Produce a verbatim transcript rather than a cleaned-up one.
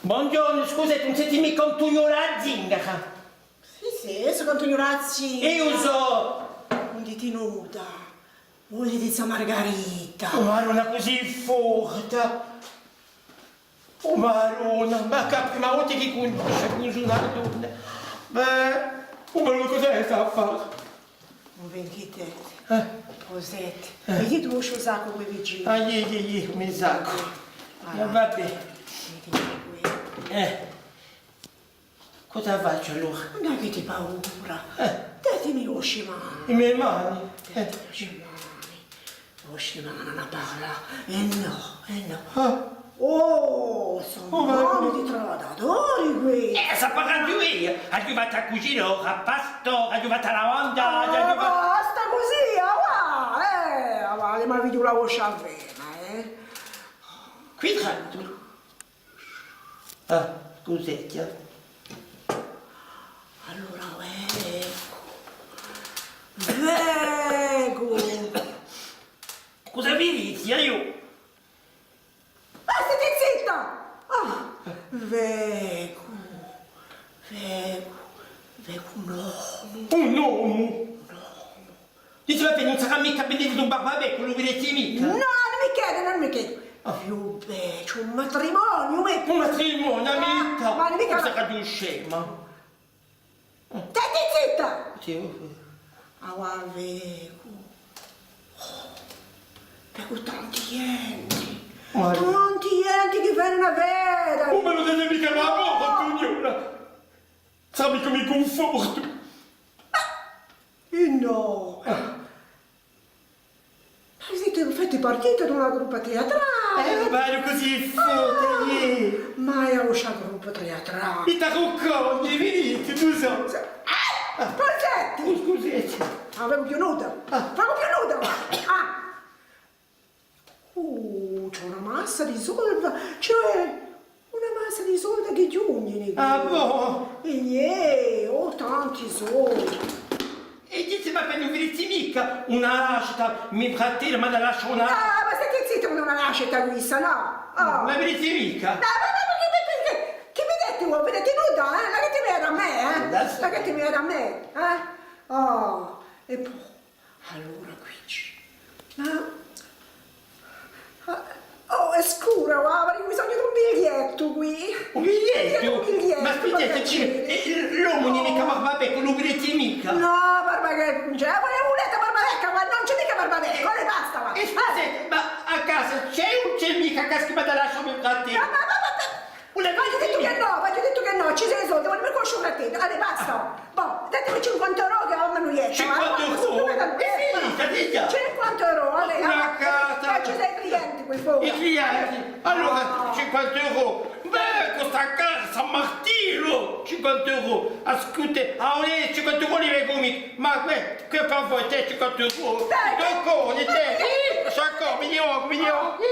Bonghjornu, scusate, ùn site micca Antuniola a zingara? Sì, sì, sò Antuniola a zingara. Eiu sò... Ùn dite nudda. Ùn dite zà Margarita. Oh, Maronna, cusì forte. Oh, Maronna, ma chì hè a prima volta chì cunnoscu cusì una donna. Bè, oh, ma cosa hè sta affare? Ùn vi inchietate. Eh. Cos'hè? Eh. Mettite u saccu quì vicinu. Ah, iè, iè, iè, u me saccu. Voilà. Eh, va bè. Mettite quì. Eh. Cosa facciu allora? Ùn avete paura. Eh. Datemi e vostre mani. E me mani? Eh. Datemi e vostre mani. Ùn si ne parla. Eh nò, eh nò. Ah. Oh, sò mani di travagliadori questi. Eh, s'hà parlatu eiu. Aghju fattu a cucina, ora pasta, aghju fattu a lavanda, ah, aghju fattu... Basta cusì, ah, và, eh, ah, và, ma vi dura a voscia vena, eh. Quì tantu. Ah, scusate, eh. Allora, vecu. Vecu! Cosa vi dici, eiu? Ah, state zitta! Ah, vecu, vecu, vecu un omu. Un omu? Un omu. Dici, ma ùn sarà micca benedetti un barbabè, quellu vi dite micca? Nò, ùn mi credu, ùn mi credu. Ah. Più bellu, un matrimoniu, mì. Un matrimoniu, ah, micca. Ma micca. Sarà più scema. State zitta! Sì, oh, sì. Avà vecu. Oh, vecu tanti ghjenti. Guarda. Tanti ghjenti chì venenu à veda. Oh, ma ùn dite micca a bocca, Antuniola. Sarà micca u me cunfortu. Eh nò! Ah. Ma site, fate parte d'una truppa teatrale! Eh, ma cusì forte, iè! Ma hè a vostra truppa teatrale! I tarrucconi, vidite, tù sò! Ah! Scusate! Oh, scusate! Ah, ùn vecu più nudda! Ah. Ùn vecu più nudda, và! Ah! Uh, ci hè una massa di soldi, ci hè una massa di soldi chì ghjunghjini. Ah, bò? Iè, oh, tanti soldi. È dite, ma ùn vi dite micca una lascita, me fratellu m'hà da lascià una... Ah, ma state zitta, ùn hè una lascita quissa, nò? Oh. Ma vi dite micca? Nò, ma, ma, ma, ma, ma, chì, chì vidite voi? Vidite nudda, eh? Lacatemi à mè, eh? Lacatemi à mè, eh? Oh, è po Allora, quì ci... Ma... ah, oh, hè scura, và, avarei bisognu d'un bigliettu quì. Un bigliettu? Un bigliettu, ma aspitate, ci... eh, l'omu ùn hè micca barbabè, quellu vi dite micca. Nò, barbabè, ùn ci hè, ma vulete barbabè, ma ùn ci hè micca barbabè, eh, basta, và. Eh, scusate, ma à casa ci hè o ùn ci hè micca, caschi, ma da lascià mi fratellu? Ma, ma, ma, ma, ma, V'aghju dettu chì nò, v'aghju dettu chì nò, ci sò i soldi, ma ùn mi cosci u fratellu. Allez, basta. Bò, datemi cinquanta euro chì aghju a manughjetta, và. Cinquanta euro? Hè finita, dica. Cinquanta euro, allez, una casa. Eh, ci sò i clienti quì fora. I clienti? Allora, cinquanta euro. Bè, questa casa, Martinu, cinquanta euro. Ascolta, ah, eh, cinquanta euro li vengu micca. Ma què, què per voi, tè, cinquanta euro. Dai. Dai, coni, tè. Sì. Sciacco, mi ne vocu, mi ne vocu.